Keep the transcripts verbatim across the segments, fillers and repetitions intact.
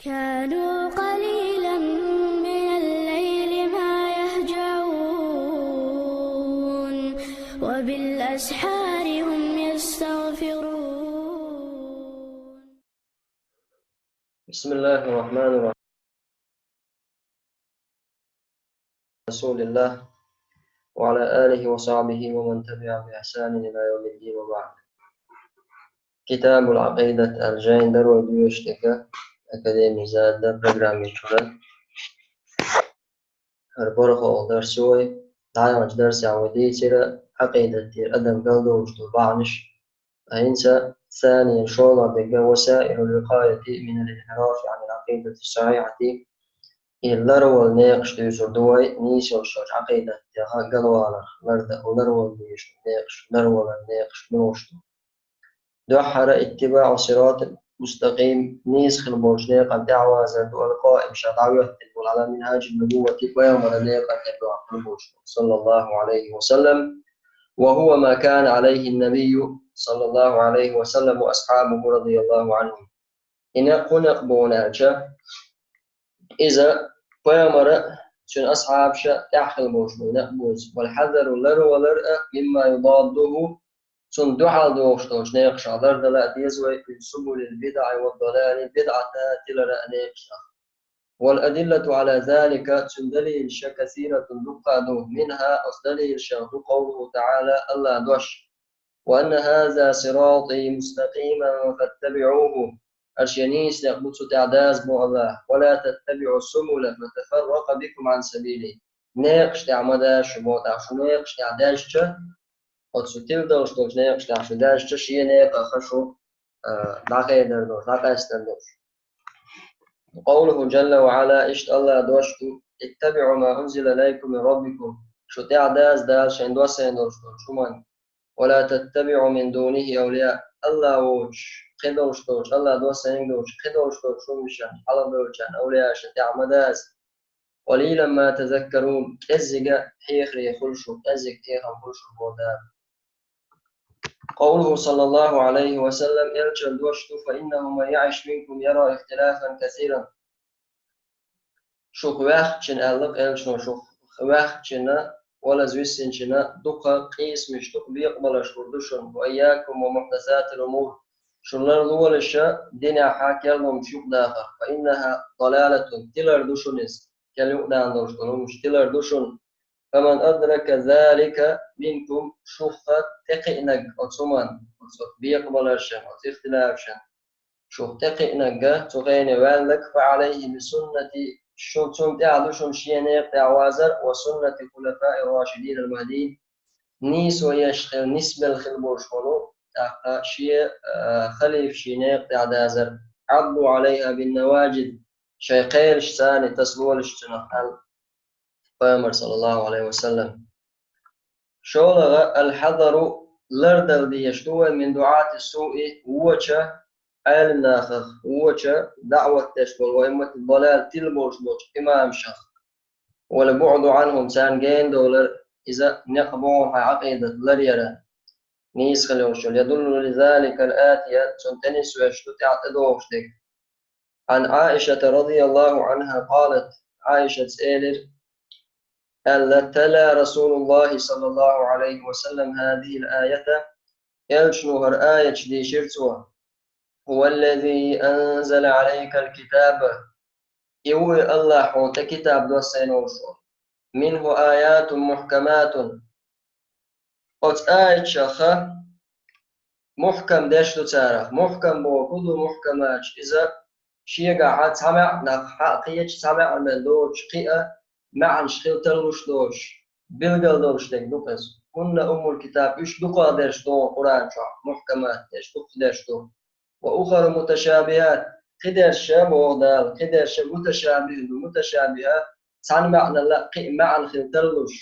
كانوا قليلا من الليل ما يهجعون، وبالأسحار هم يستغفرون. بسم الله الرحمن الرحيم. رسول الله وعلى آله وصحبه ومن تبعهم بإحسان إلى يوم الدين وبعد. كتاب العقيدة الجين درو دوشتك أكاديمي زاد برنامج شرط. البرخو درسوي دعوة درس عودي سيرة عقيدة تير أدم قلدوش تبعنش. أينسا ثانيا شولا بقى وسائل الوقاية من الانحراف عن العقيدة الصحيحة. Илар вал некъаш дуьйцур ду вай, нийса йолчу Ӏакъидат тӀехь галваларх, ларда-, ларвала дезаш некъаш, ларвалар некъаш муьлш ду. Дуьххьара اتباع الصراط المستقيم, нийса хила болчу некъан тӀехь вазар ду, القائم, ша дӀахӀоьттина волу, على منهاج النبوة, пайхамаран некъан тӀехь хила болчу, صلى الله عليه وسلم, وهو ما كان عليه النبي صلى الله عليه وسلم وأصحابه رضي الله عنهم. И некъ хӀун некъ бу аьлча, иза пайхамара, цуьнан асхьабаша тӀехь хила болуш болу некъ бу иза. والحذر, ларвалар а, مما يضاده, цунна дуьхьал догӀуш долчу некъашах лардала а деза вай, من سبل البدع والضلال, бидӀата а, тилара а некъашах. والأدلة على ذلك, цуьнан далилаш كثيرة, дуккха а ду, منها, оцу далилашах ду, قوله تعالى, АллахӀан дош: وأن هذا صراطي مستقيما فاتبعوه, аша шен нийса некъ бу, цу тӀехь даза бу АллахӀа, ولا تتبعوا السبل فتفرق بكم عن سبيله, некъаш тӀехь ма даза шу боху, тӀаккха шу некъаш тӀехь даьжча, оцу тилдалуш долчу некъаш тӀехь шу даьжча, шен некъах шу, а, дӀахедар долуш, дӀакъаьстар долуш. قوله جل وعلا, иштта АллахӀан дош ду: اتبعوا ما أنزل إليكم من ربكم, шу тӀехь даза Дала шайна доссийна долуш долчу хӀуманна, ولا تتبعوا من دونه أولياء, АллахӀ воцуш кхидолуш долчу, АллахӀан доссийна долчу кхидолуш долчу хӀуманашна, хьалхабевллачарна, авлияашна тӀехь ма даза. قليلا ما تذكرون, кӀеззига хьехаре хуьлу шу, кӀеззига хьехам хуьлу шу боху Дала. قوله صلى الله عليه وسلم, элчан дош ду: فإنه من يعش منكم يرى اختلافا كثيرا. Шух ваьхчина, аьлла элчано, шух ваьхчина, валаза виссинчина дукха къийсамаш, дукха бекъабаларш хир ду шуна, وإياكم ومحدثات الأمور, шу ларлолаш динехь керла хӀумнаш юкъадахар, فإنها ضلالة, тилар ду шуна иза, керла юкъадахар долуш долу хӀумнаш тилар ду шуна. فمن أدرك ذلك منكم, шух тӀекхиънарг оцу хӀуманна, оцу бекъабаларшна, оцу ихтилафашна, шух тӀекхиънарг, цу хене ваьлларг, فعليه بسنتي, шу, цунна тӀехь ду шуна шен некъа тӀехь вазар, وسنة الخلفاء الراشدين المهديين, нийсо еш хила, нисбелла хила болуш болу, тӀаккха шен, а, халифийн некъа тӀехь дазар, عضوا عليها بالنواجذ, шайн кхелашца тасалолаш цунах, аьлла пайхамара, صلى الله عليه وسلم. ШолгӀа, الحذر, лардала дезаш ду вай, من دعاة السوء, вочу Ӏелам нахах, вочу даӀват деш болу, وأئمة الضلال, тилла болуш болчу имамашах, والبعد عنهم, царна гена довлар, иза некъ боху хьайн Ӏакъидат ларъяра, нийса хила йолуш йолу. يدل لذلك الآتي, цунна тӀе нисвеш ду тӀаьхьа тӀедогӀуш дерг. عن عائشة رضي الله عنها قالت, Ӏайшас элира, аьлла: تلا رسول الله صلى الله عليه وسلم هذه الآية, элчано хӀара аяташ дийшира цо: هو الذي أنزل عليك الكتاب, и ву и АллахӀ хьуна тӀе китаб доссийна волуш волу, منه آيات محكمات, оцу аяташах мухкам деш ду царах. Мухкам бохург хӀун ду? Мухкаматаш, иза шегахь цхьа маьӀна, хьакхечу цхьа маьӀна мел доцуш, кхин а маьӀнаш хила тарлуш доцуш, билгал долуш дерг ду иза. هن أم الكتاب, уьш дукхахдерш ду Къуръан чохь, мухкамат дерш, дукхахдерш ду. وأخر متشابهات, кхидерш а, боху Дала, кхидерш а муташабихӀ ду, муташабихӀ, цхьана маьӀнала кхин а маьӀна хила тарлуш.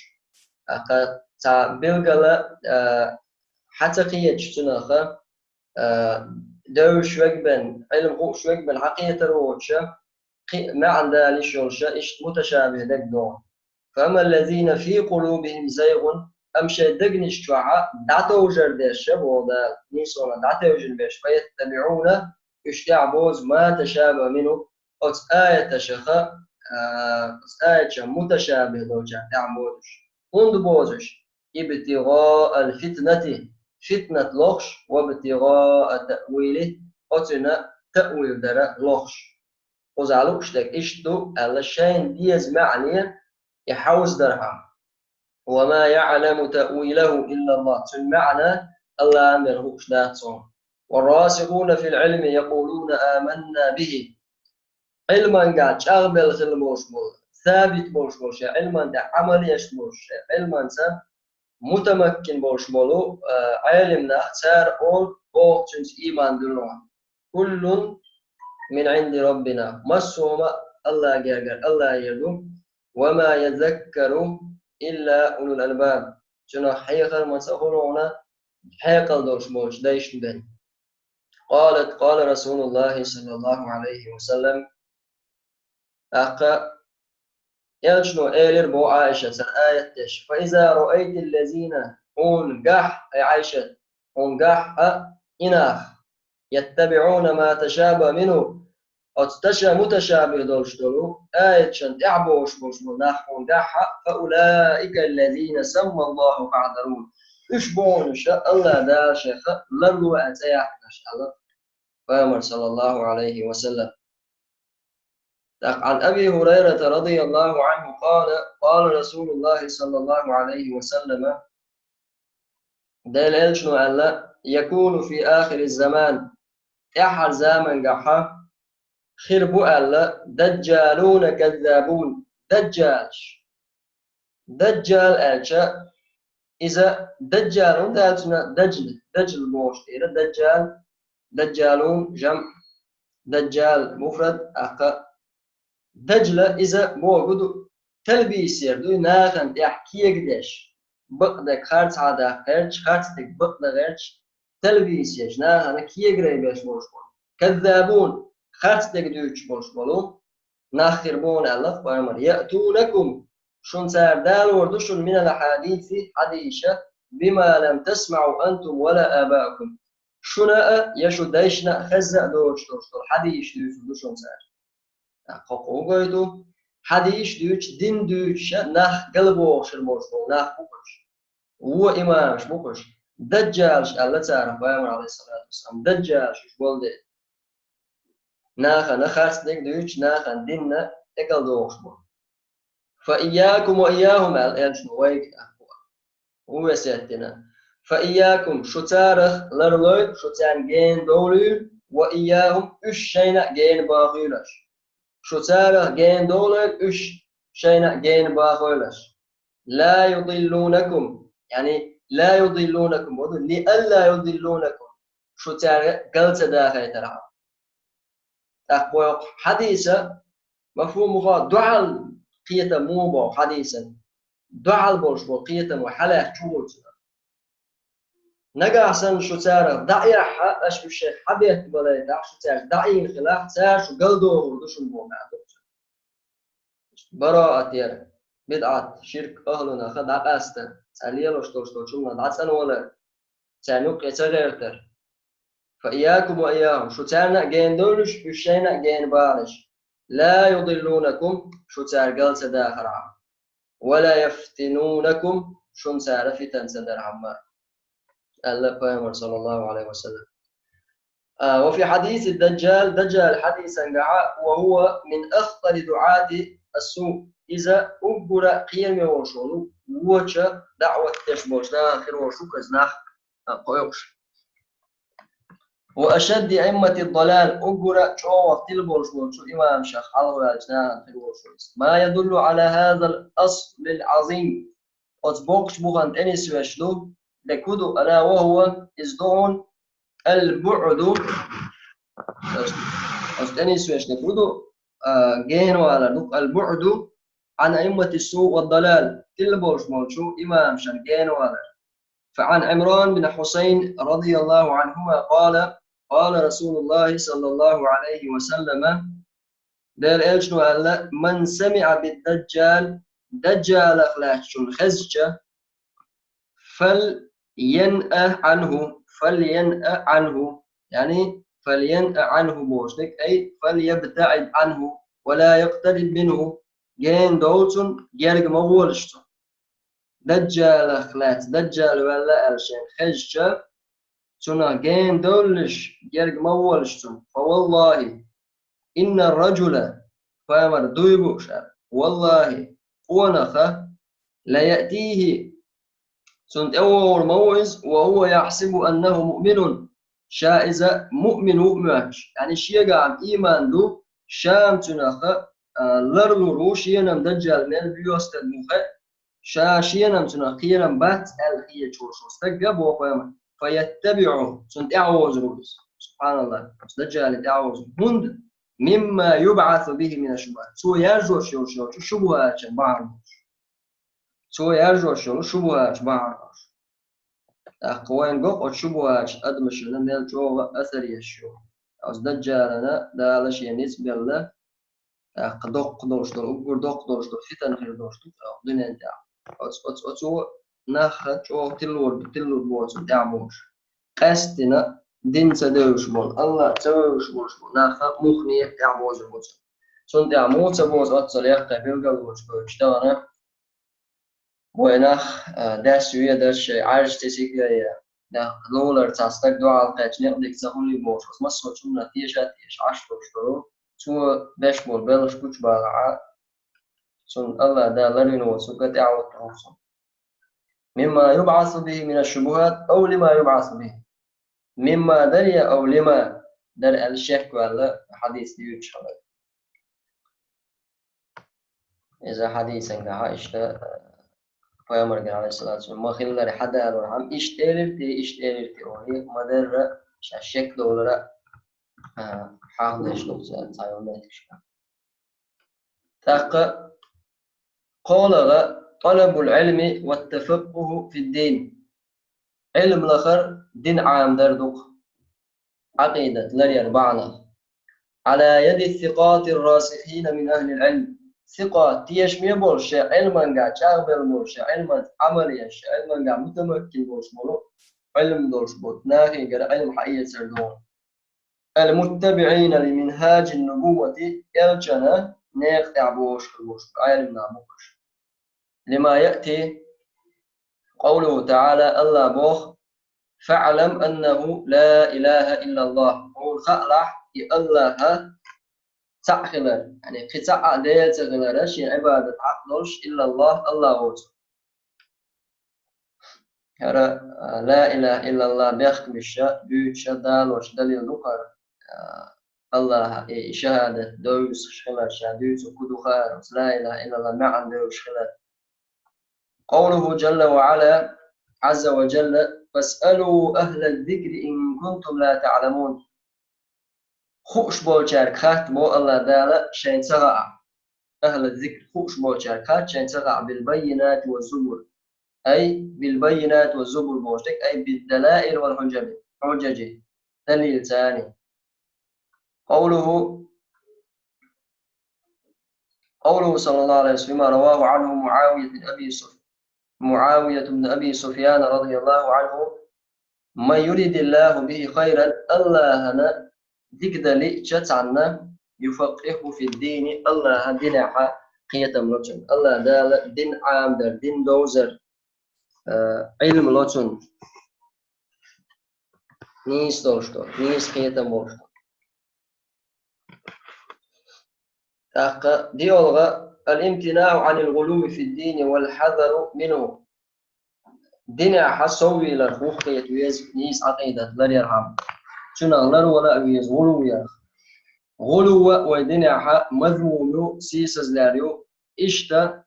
ТӀаккха цхьа билгала, а, хьан ца кхеташ цунах, а, девзаш верг бен, Ӏилма хууш верг бен хьан кхетар воцуш а, кхин а маьӀна далийш йолуш а, иштта муташабихӀ дерг догӀу. فأما الذين في قلوبهم زيغ, амма шайн дегнаш чохь а дӀатовжар дерш а, боху Дала, нийсонах дӀатевжина берш, فيتبعون, уьш тӀаьхьабозу, ما تشابه منه, оцу аяташаха, а, оцу аяташа муташабихӀ долчарна тӀехь бозуш. ХӀунда бозуш? ابتغاء الفتنة, фитнат лохуш, وابتغاء تأويله, оцуьнан таъвил дара лохуш. Кхузахь лууш дерг иштта ду аьлла, шайна деза маьӀне и хьовзадархьама. وما يعلم تأويله إلا الله. Цуьнан маьӀна АллахӀан бен хууш дац хьуна. والراسخون في العلم يقولون آمنا به. Ӏилманга чӀагӀбелла хилла болуш болу, сабит болуш болу, шайн Ӏилман тӀехь Ӏамал еш болуш, шайн Ӏилманца мутамаккин болуш болу, а, Ӏелим нах, цара олу, оха цуьнца ийман дуьллу. كل من عند ربنا. Массо а АллахӀ гергара, АллахӀера ду. وما يذكر إلا أولو الألباب. Цунах хьехар ма ца хуьлу хьуна, хьекъал долуш болчу дайшна бен. قالت: قال رسول الله صلى الله عليه وسلم. ТӀаккха элчано элира боху Ӏайшатца аят деш: فإذا رأيت الذين, хьуна гахь, ай Ӏайшат, хьуна гахь а и нах, يتبعون ما تشابه منه, оцу таша-, муташабихӀ долуш долу аяташна тӀаьхьа бохуш болуш болу нах хьуна гахь а, فأولئك الذين سمى الله فاحذروهم. Уьш бохуш АллахӀ Дала шех ларло аьлла цӀе яьккхинарш аьлла Пайхамар, саллаллаху Ӏалайхи ва саллам. ТӀаккха عن أبي هريرة رضي الله عنه قال: قال رسول الله صلى الله عليه وسلم. Делан элчано аьлла: يكون في آخر الزمان, тӀаьххьара замангахьа хир бу аьлла, دجالون كذابون, даджалаш. Даджал аьлча, иза даджал хӀунда аьлла цунна, даджал, даджал бохуш тӀера, даджал, даджалун, жамӀ, даджал, муфрад, тӀаккха даджал, иза бохург ду, талбис яр ду, нахана тӀехь кегадеш, бакъдерг харцахьа даккха гӀерташ, харцдерг бакъдан гӀерташ, талбис еш, нахана кегара беш болуш болу. Каззабун, харцдерг дуьйцуш болуш болу нах хир бу хьуна аьлла Пайхамар. يأتونكم, шуна цара далор ду шуна, من الأحاديث, хьадисаш, بما لم تسمعوا أنتم ولا آباؤكم. Шуна а, я шун дайшна а хезна а доцуш долуш долу хьадисаш дуьйцур ду шуна цара. ТӀаккха хӀокхо хӀун гойту? Хьадисаш дуьйцуш, дин дуьйцуш а нах галбохуш хир болуш болу нах бу уьш. Вон имамаш бу уьш. Даджалаш аьлла цара Пайхамар, Ӏалайхиссалату вассалам. Даджалаш уьш болу дела. Нахана харцдерг дуьйцуш, нахана динна тӀекӀалдохуш болу. فإياكم وإياهم, аьлла элчано вайга тӀаккха. ХӀун весет дина? فإياكم, шу царах ларлой, шу царна гена довлуьйла, وإياهم, уьш шайна а гена бахийла аш. Шу царах гена довлуьйла, уьш шайна а гена бахийла аш. لا يضلونكم, яъни لا يضلونكم, боху, لئلا يضلونكم, шу цаьрга гал ца дахийтархьама. ТӀаккха боху хьадиса, мафхӀум бу хьуна, дуьхьал кхетам ма боху хьадисан. Дуьхьал болуш болу кхетам вай хьалаьцча чугӀур цунах. Нагахь санна шу царах дӀаэххьа, аша уьш шайх хьабеттабалийтахь, шу цаьрца дӀаийна хилахь, цара шу галдохур ду шуна боху маьӀна ду цуьнан. Бараат яр, бидӀат, ширк ахӀлунаха дӀакъастар, цара лелош долуш долчунна дӀацӀанвалар, царна юккъе ца гӀертар. فإياكم وإياهم, шу царна а гена довлуш, уьш шайна а гена бахалаш. لا يضلونكم, шу цаьрга гал ца дахархьама. ولا يفتنونكم, шуна цара фитан ца дархьама, аьлла Пайхамар, саллаллаху Ӏалайхи ва саллам. А, وفي حديث الدجال, даджалан хьадисангахьа, وهو من أخطر دعاة السوء, иза уггара кхераме волуш волу, вочу даӀват деш болчу нахах хир волуш ву кхуза нах, а, кхойкхуш. وأشد أئمة الضلال, уггара чӀогӀа тила болуш волчу имамашах хьалхаваьллачу нахана хир волуш ву иза. ما يدل على هذا الأصل العظيم. Оцу боккхачу бухана тӀе нисвеш ду, дерг хӀун ду, ألا وهو, иза ду хьуна, البعد. Оцу тӀе нисвеш дерг хӀун ду, а, генавалар ду, البعد عن أئمة السوء والضلال, тила болуш болчу имамашна генавалар. فعن عمران بن حصين رضي الله عنهما قال: قال رسول الله صلى الله عليه وسلم, Делан элчано аьлла: من سمع بالدجال, даджалах лаьцначунна хезча, فلينأ عنه, فلينأ عنه, яъни, فلينأ عنه бохуш дерг, ай, فليبتعد عنه ولا يقترب منه, гена довла цунна, герга ма волаш цунна. Даджалах лаьцна, Даджал ваьлла аьлла шайна хезча, цунах гена довлалаш, герга ма волаш цунна. فوالله إن الرجل, пайхамар дуй бу шаьра, валлахӀи, къонах, ليأتيه, цунна тӀе вогӀур ма ву иза, وهو يحسب أنه مؤمن, ша иза муъмин ву моьттуш, яъни шегахь-м ийман ду, ша-м цунах, а, ларлур ву, шена-м Даджал мел боьстаг ву хаьа, ша шена-м цунах кхерам бац аьлла хеташ волчу стага боху пайхамар. فيتبعه, цунна тӀаьхьавозур ву иза. СубхьаналлахӀ. Даджална тӀаьхьавозур. ХӀунда? مما يبعث به من الشبهات. Цо яржош йолуш йолчу шубухӀаташна бахьана долуш. Цо яржош йолу шубухӀаташ бахьана долуш. ТӀаккха вайна го оцу шубухӀаташна адамашна мел чӀогӀа асар еш ю. Оцу Даджалана Дала шен ницкъ белла, тӀаккха доккха долуш долу, уггар доккха долуш долу фитан хир долуш ду дуьнен тӀехь. Оцу, оцу, оцо нах чӀогӀа тилор, тилор бу оцунна тӀехь болуш. Къаьсттина дин ца девзаш болу, АллахӀ ца вевзаш болуш болу нах муххале тӀехь бозур бу цунна. Цунна тӀехь муха ца бозу оццул яккхий билгал волчу гойтуш тахана, вай нах, а, дас ведарш шайн Ӏаьржа тесиг яй, нах лулара цхьа стаг дуьхьал кхаьчна некъ дика ца хуьлий бохуш, оцу массо а цунна теша а теша Ӏаш долуш долу, цо беш болу белхаш гучубалахь, цунна АллахӀ Дала ларвина воцург тӀаьхьа вуттур ву цунна. مما يبعث به من الشبهات أو لما يبعث به. Мимма дара я ау лима дара аьлла шек ваьлла хьадис дуьйцуш хилар. Иза хьадисангахьа иштта, пайхамарга, алейхиссалату вассалам, ма-хиллара хьадалорхьама, иштта элира те, иштта элира те олий, ма-дарра, ша шек долара, а, хьахдеш долу цхьа йолу меттигашка. ТӀаккха кхолагӀа, طلب العلم والتفقه في الدين. Ӏилм лахар, дин Ӏамадар ду-кх. Ӏакъидат ларъяр бахьанах. على يد الثقات الراسخين من أهل العلم. Сикъат, тешаме болуш, шайн Ӏилманга чӀагӀбелла болуш, шайн Ӏилманца Ӏамал еш, шайн Ӏилманга мутамаккин болуш болу, Ӏилм долуш болу нахегара Ӏилм хьаэцар ду. المتبعين لمنهاج النبوة, элчана некъа тӀехь бохуш хир болуш, Ӏелам нах бу уьш. لما يأتي قوله تعالى, АллахӀ боху: فاعلم أنه لا إله إلا الله. Хьуна хаалахь, и АллахӀ цхьаъ хилар, яъни кхин цхьа а Дела ца хилар, шен Ӏибадат хьакъ долуш, إلا الله, АллахӀ воцург. ХӀара, а, ла илаха иллаллах бехкамаш дуьйцуш далош далил ду хӀара, а, АллахӀа и шахӀадат довзуш хилар, ша дуьйцург хӀун ду хаьара, ла илаха иллаллах маьӀна довзуш хилар. قوله جل وعلا، عز وجل: فاسألوا أهل الذكر إن كنتم لا تعلمون. Хууш болчаьрга хатта боху АллахӀ Дала шайн ца хаахь. أهل الذكر, хууш болчаьрга хатта шайн ца хаахь, بالبينات والزبر. أي بالبينات والزبر бохуш дерг, أي بالدلائل والحجج, хьужажи, далилцани. قوله، قوله صلى الله عليه وسلم، فيما رواه عنه معاوية بن أبي سف-، معاوية بن أبي سفيان رضي الله عنه: من يرد الله به خيرا, АллахӀана дика дан лиъча цхьанна, يفقهه في الدين, АллахӀа динехь кхетам ло цунна. АллахӀ Дала дин Ӏамадар, дин довзар, а, Ӏилма ло цунна. Нийса долуш долу, нийса кхетам болуш долу. ТӀаккха диъолгӀа: الامتناع عن الغلو في الدين والحذر منه. Динехь соввийларх вуххета веза нийса Ӏакъидат ларъярхьама. Цунах ларвала а веза гӀулу ярх. ГӀулу вай динехь мазмум ю, сийсазлаьр ю. Иштта,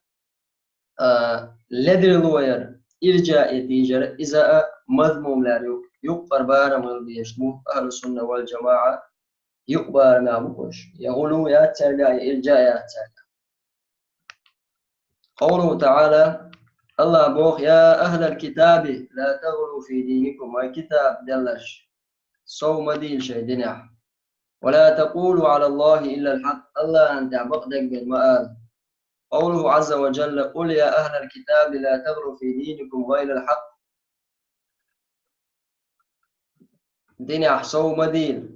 а, ледарло яр, иржаъ тӀе дийжар, иза а мазмум лаьр ю. Юккъара барам хила дезаш бу ахӀлу сунна вал жамаӀа, юкъ барамехь бу уьш. Я гӀулу яц цаьрга, я иржаъ яц цаьрга. قوله تعالى, АллахӀ боху: يا أهل الكتاب لا تغلوا في دينكم, вай китаб делларш, сов ма дийла шайн динехь. ولا تقولوا على الله إلا الحق, АллахӀана тӀехь бакъдерг бен ма ала. قوله عز وجل: قل يا أهل الكتاب لا تغلوا في دينكم غير الحق. Динехь сов ма дийла.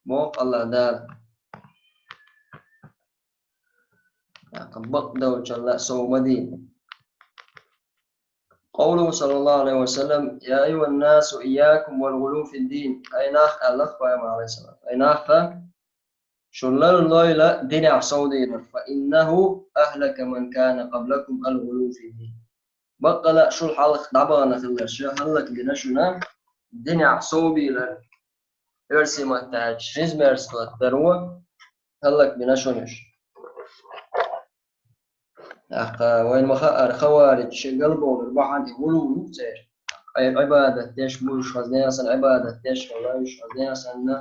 боху АллахӀ Дала. ТӀаккха бакъдолчунна сов ма дийла. قوله صلى الله عليه وسلم: يا أيها الناس إياكم والغلو في الدين. Ай нах, аьлла пайхамара, Ӏалайхиссалам. Ай нах, шу ларлойла динехь сов дийла. فإنه أهلك من كان قبلكم الغلو في الدين. Баккъала шул хьалха дӀабахана хилларш хӀаллакбина шуна динехь сов бийла. Оьрсийн маттахь аьлча, ризмерство даро хӀаллакбина шуна уьш. ТӀаккха вайна ма-хаъара, хаварижаш галбовлар бахьана и гӀулу ю церан. Ай, Ӏибадат деш бу уьш, хаза нехан санна Ӏибадат деш хилла уьш, хаза нехан санна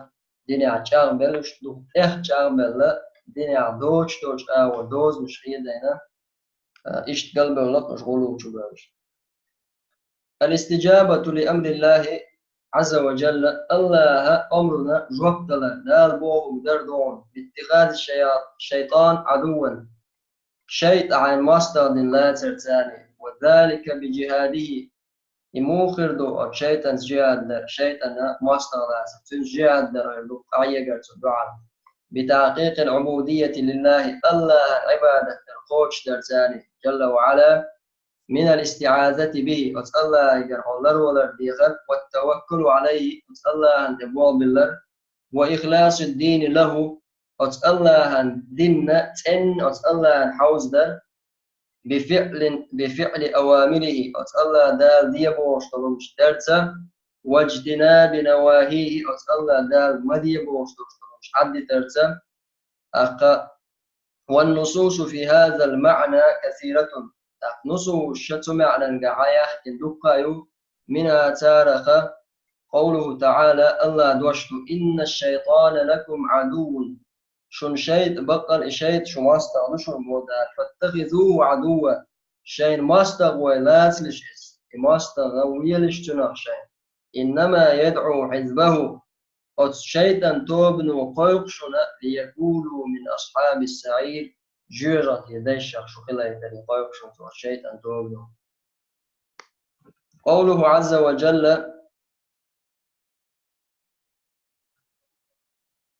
динехь чӀагӀбелла уьш, дукха тӀех чӀагӀбелла, динехь доцуш долчу агӀор дозанаш хедайна, а, иштта галбевлла уьш гӀулу чу бевлла. الاستجابة لأمر الله عز وجل, АллахӀа омрана жоп далар, Дала бохург дар ду хьуна, باتخاذ الشيا-، الشيطان عدوا, шайтӀа хьайна мостагӀа дина лацар царна, وذلك بجهاده, и муха хир ду оцу шайтӀанца жихӀад дар, шайтӀана мостагӀа лацар, цуьнца жихӀад дар хир ду, къахьегарца дуьхьал, بتحقيق العبودية لله, АллахӀан Ӏибадат дар кхочушдар царна, جل وعلا, من الاستعاذة به, оцу АллахӀигара хьо ларвалар дехар, والتوكل عليه, оцу АллахӀан тӀе болх биллар, وإخلاص الدين له, оцу АллахӀан динна цӀенна оцу АллахӀан хьовзадар, بفعل، بفعل أوامره, оцу АллахӀ Дала де бохуш долу хӀуманаш дарца, واجتناب نواهيه, оцу АллахӀ Дала ма де бохуш долу хӀуманаш Ӏаддитарца, тӀаккха, والنصوص في هذا المعنى كثيرة, тӀаккха нусусаш цу маьӀнанга хьаяьхкина дуккха а ю, منها, царах, قوله تعالى, АллахӀан дош ду: إن الشيطان لكم عدو, шун шайтӀа, баккъал и шайтӀа шун мостагӀа ду шуна боху Дала, فاتخذوه عدوا, шайна мостагӀа вай лацалаш иза, и мостагӀа велаш цунах шайна. إنما يدعو حزبه, оцу шайтӀан тобано кхойкху шуна, ليكونوا من أصحاب السعير, жоьжахатин дайшах шу хилайтарна кхойкху шуна оцу шайтӀан тобано. قوله عز وجل: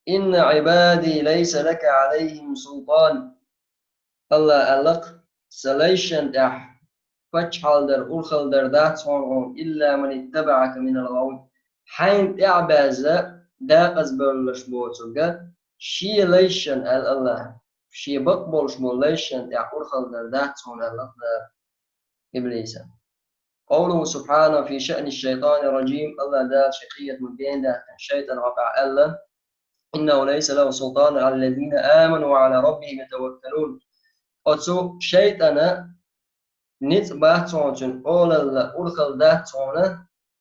إن عبادي ليس لك عليهم سلطان. АллахӀа аьлла-кх: сан лайшна тӀехь паччахьалла дар, урхалла дар дац хьуна, хьуна, إلا من اتبعك من الغاوين. Хьайна тӀаьхьа баьзза декъаза бевлларш боцург, шен лайшна, аьлла АллахӀа, шен бакъ болуш болу лайшна тӀехь урхалла дар дац хьуна, аьлла-кх Дала иблиса. قوله سبحانه في شأن الشيطان الرجيم, АллахӀ Дала шен къинхетамах гена даьккхина шайтӀан хьокъехь аьлла: إنه ليس له سلطان على الذين آمنوا وعلى ربهم يتوكلون. Оцу шайтӀана ницкъ бац хьуна, цуьнан олалла, урхалла дац хьуна,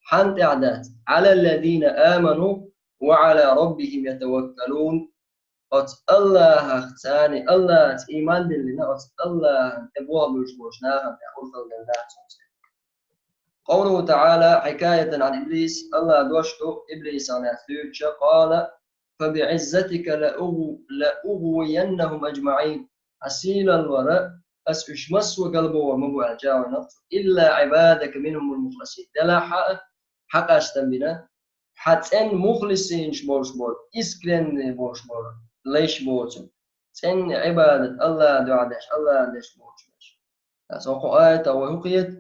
хьанна тӀехь дац, على الذين آمنوا وعلى ربهم يتوكلون. Оцу АллахӀах царна, АллахӀаца ийман диллина, оцу АллахӀан тӀе болх буьйлуш болчу нахана тӀехь урхалла дан дац оцу. قوله تعالى حكاية عن إبليس, АллахӀан дош ду иблисах лаьцна дуьйцуш: قال: فبعزتك لأغو-، لأغوينهم أجمعين. Хьан сийлаллара ас уьш массо а галбовлар ма бу аьлла чӀагӀвина, إلا عبادك منهم المخلصين. Делахь а хьан къастам бина, хьан цӀенна мухлисинаш болуш болу, искренне болуш болу лайш боцург. ЦӀенна Ӏибадат АллахӀан дуьхьа деш, АллахӀан деш боцуш берш. Аса хӀокху аята вай хӀу кхета?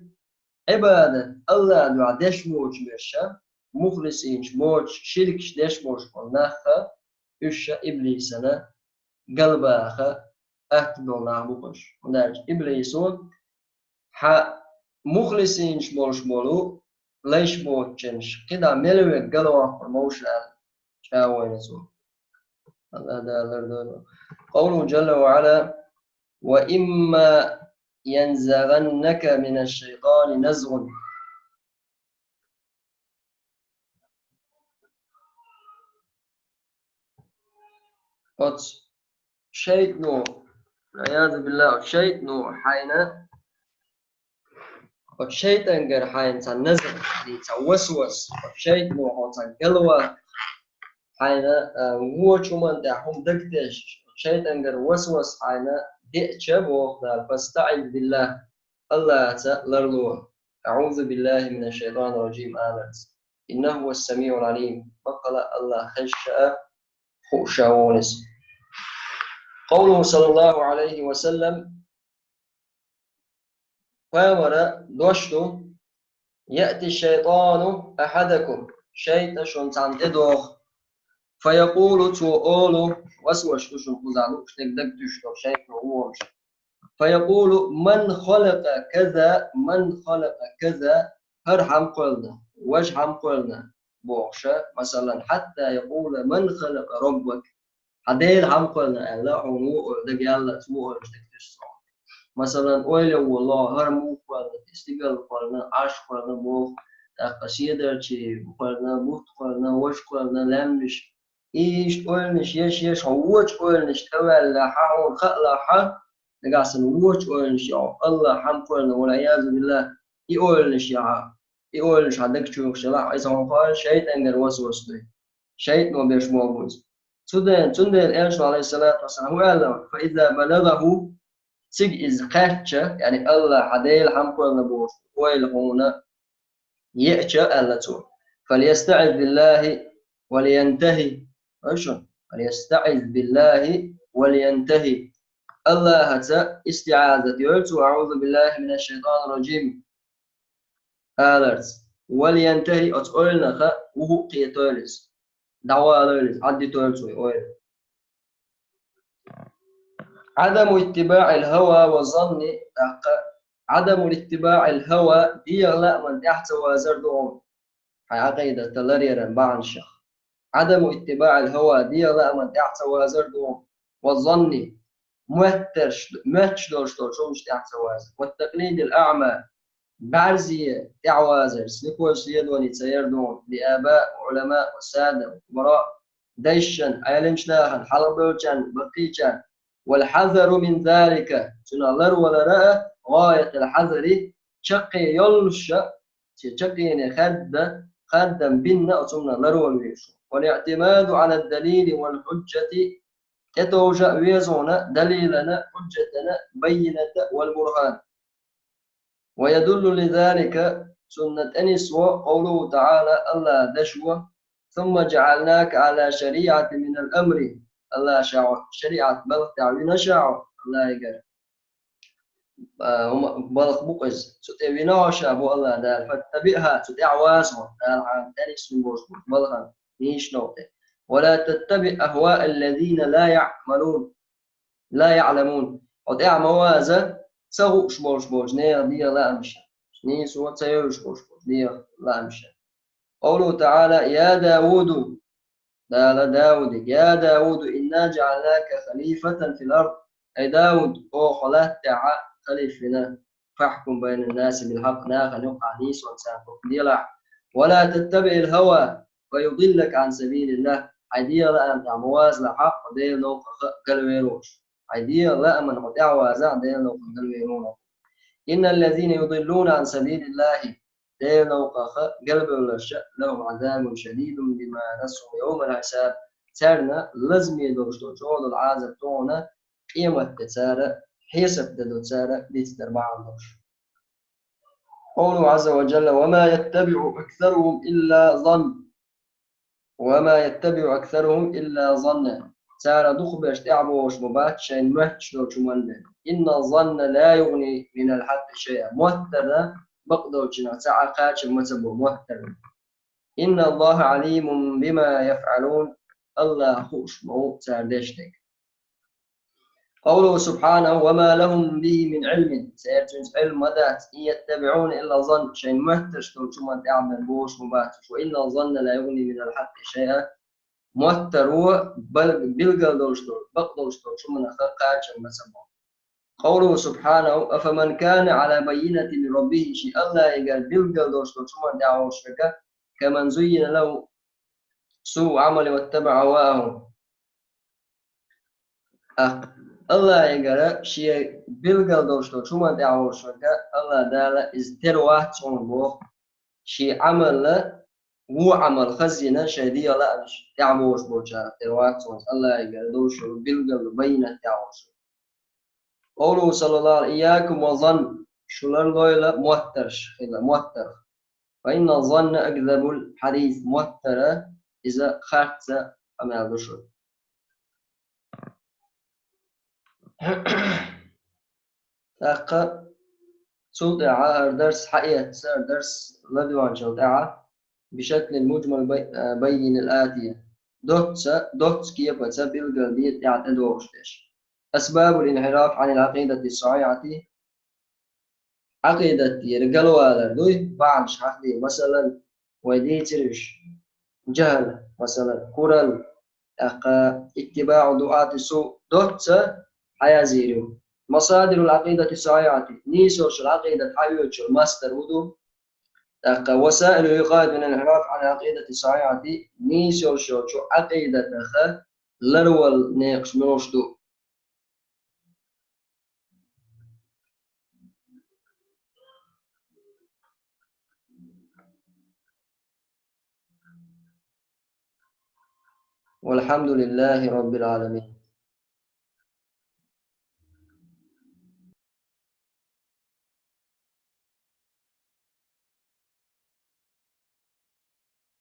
Ӏибадат АллахӀан дуьхьа деш боцуш берш, мухлисинаш боцуш, ширкаш деш болуш болу нах а, уьш а иблисана галбаха атта долу нах бу-кх уьш. ХӀунда аьлча иблисо хьан мухлисинаш болуш болу лайш боцучунаш кхидӀа мел верг галваккхар вовшах аьлла чӀагӀвина цо. АллахӀ Дала лардойла. قوله جل وعلا: وإما ينزغنك من الشيطان نزغ. Оцу шайтӀано, والعياذ بالله, оцу шайтӀано хьайна, оцу шайтӀангара хьайна цхьа назар, цхьа васвас, оцу шайтӀано хьо цхьа галваккха, хьайна, а, вочу хӀуманна тӀехь хӀума дагтеш, оцу шайтӀангара васвас хьайна деъча, боху Дала, فاستعذ بالله, АллахӀаца ларло, أعوذ بالله من الشيطان الرجيم аларца. إنه هو السميع العليم. Баккъала АллахӀ хезаш а, Ша вогӀу иза. قوله صلى الله عليه وسلم, пайхамара дош ду: يأتي الشيطان أحدكم, шайтӀа шуна цхьанна тӀедогӀу, فيقول, цо олу, васвас ду шуна кхузахь лууш дерг, даг туьйсуш долу шайтӀа ву вовшах. فيقول: من خلق كذا، من خلق كذا, хӀара хьан кхоьллина, важа хьан кхоьллина, бохуша, масалан, حتى يقول: من خلق ربك, хьан Дела хьан кхоьллина аьлла, хьуна ву ойла даг яллалц, ву ойла даг туьйсу цо. Масалан, ойла волло, хӀара муха кхоьллина, стигала кхоьллина, Ӏаш кхоьллина боху, тӀаккха седарчий кхоьллина, бутт кхоьллина, важа кхоьллина, лаьмнаш. Иштта ойланаш еш, еш, хьо вочу ойланаш тӀеваьллехь, хьуна хаалахь, нагахь санна вочу ойланаш йоху, Аллах хьан кхоьллина, والعياذ بالله, и ойланаш яхьа, и ойланаш хьан даг чу йохуш елахь, иза хьуна кхоьллина шайтӀангара васвас дуй. ШайтӀано беш болу бу иза. Цуден-, цундела Элчано, عليه الصلاة والسلام, хӀун аьлла: فإذا بلغه, цига иза кхаьчча, яъни Аллах хьан Дела хьан кхоьллина бохуш ойла хьуна еача, аьлла цо: فليستعذ بالله ولينتهي. Хьоьжуш? فليستعذ بالله ولينتهي. Аллахьаца истиӀазат йойла цо: أعوذ بالله من الشيطان الرجيم, аларца. ولينتهي, оцу ойланах вуху а кхетойла иза. ДӀавалойла иза, Ӏаддитойла цо и ойла. عدم اتباع الهوى والظن, тӀаккха عدم اتباع الهوى, дегӀан лааман тӀаьхьа ца вазар ду хьуна, хьайн Ӏакъидат ларъяран бахьанашах. عدم اتباع الهوى, дегӀан лааман тӀаьхьа ца вазар ду хьуна, والظن, моьттарш, моьттуш долуш долчу хӀуманаш тӀаьхьа ца вазар, والتقليد الأعمى, бӀаьрзе тӀаьхьавазар, слепое следование ца яр ду хьуна, لآباء وعلماء وسادة وكبراء, дайшан, Ӏеламчу нахана, хьалхабевллачарна, баккхийчарна. والحذر من ذلك, цунах ларвалар а, غاية الحذر, чаккхе йоллуш а, цу чаккхене хадда, хаддам бинна оцу хӀуманах ларвала везаш. والاعتماد على الدليل والحجة, тӀетовжа а веза хьуна далилана, хӀуджатана, баййината, والبرهان. ويدل لذلك, цунна тӀенисво, قوله تعالى, Аллахьан дош ду: ثم جعلناك على شريعة من الأمر, Аллахьа ша хьо шариӀат балха тӀехь вина ша хьо, Аллахьигара. А, хӀума балха бу-кх иза. Цу тӀе вина хьо ша бу Аллахь Дала, فاتبعها, цу тӀехь ваза хьо, Дала хьан тӀенисвина болуш болчу балхана нийсачу новкъа тӀе. ولا تتبع أهواء الذين لا يعملون, لا يعلمون. Хьо тӀехь ма ваза ца хууш болуш болчу нехан дегӀан лаамашна, нийсо ца йовзуш болуш болчу нехан лаамашна. قوله تعالى: يا داود, Дала Дауде: يا داود إنا جعلناك خليفة في الأرض. Ай Дауд, оха хьо латта тӀехь халифа вина, فاحكم بين الناس بالحق, нахана юкъахь нийсонца хӀукум делахь. ولا تتبع الهوى فيضلك عن سبيل الله. Хьайн дегӀан лааман тӀехь ма вазалахь, хьо Делан новкъах галвер волуш. Хьайн дегӀан лааман хьо тӀехь вазахь, Делан новкъах галвер волуш. إن الذين يضلون عن سبيل الله, Делан новкъах галбевлларш, لهم عذاب شديد بما نسوا يوم الحساب. Царна лазаме долуш долу чӀогӀа долу Ӏазап ду хьуна, къематде цара, хьесап де ду цара дицдар бахьана долуш. قوله عز وجل: وما يتبع أكثرهم إلا ظن، وما يتبع أكثرهم إلا ظنا. Цара дукхахберш тӀаьхьабохуш ма бац шайна моьттуш долчу хӀуманна. إن الظن لا يغني من الحق شيئا. Моттарна бакъдолчунах цхьа а кхачам ма ца бо моттарна. إن الله عليم بما يفعلون. Аллахьа хууш ма ву цара деш дерг. قوله سبحانه: وما لهم به من علم. Церан цуьнца Ӏилма ма дац. إن يتبعون إلا الظن. Шайна моьттуш долчу хӀуманна тӀаьхьабер бохуш ма бац уьш. وإن الظن لا يغني من الحق شيئا. Моттаро бал-, билгал долуш долу, бакъдолуш долчу хӀуманах кхачам ма ца бо. قوله سبحانه: أفمن كان على بينة من ربه. Шен Аллахьигара билгал долуш долчу хӀуманна тӀаьхьа волуш верг, كمن زين له سوء عمله واتبع هواه. А, Аллахьигара шен билгал долуш долчу хӀуманна тӀаьхьа волуш верг, Аллахь Дала иза тера вац хьуна боху, шен Ӏамал, вон Ӏамал хазйина, шайн дегӀан лаамаш тӀаьхьабохуш болчарах тера вац хьуна иза, Аллахьигара долуш йолу билгал, баййинат тӀаьхьа волуш. قوله صلى الله عليه: إياكم والظن. Шу ларлойла моттарш, хила моттарх. فإن الظن أكذب الحديث. Моттар, иза харц къамел ду шуна. ТӀаккха цул тӀаьхьа хӀара дарс хьаэцна, хӀара дарс ладоьгӀначул тӀаьхьа بشكل مجمل بي-، بين الآتية. Доцца, доцца кепаца билгалде тӀаьхьа тӀадогӀуш деш. أسباب الانحراف عن العقيدة الصحيحة. Ӏакъидатера галвалар дуй, бахьанаш хьахьаде, масалан, вай дийцира уьш, жахӀал, масалан, курал, тӀаккха اتباع دعاة السوء, доцца хьаязйийр ю. مصادر العقيدة الصحيحة, нийса йолчу Ӏакъидат хьаоьцучу мастар хӀун ду? ТӀаккха وسائل الوقاية من الانحراف عن العقيدة الصحيحة, нийса йолуш йолчу Ӏакъидатах ларвала некъаш муьлш ду? والحمد لله رب العالمين.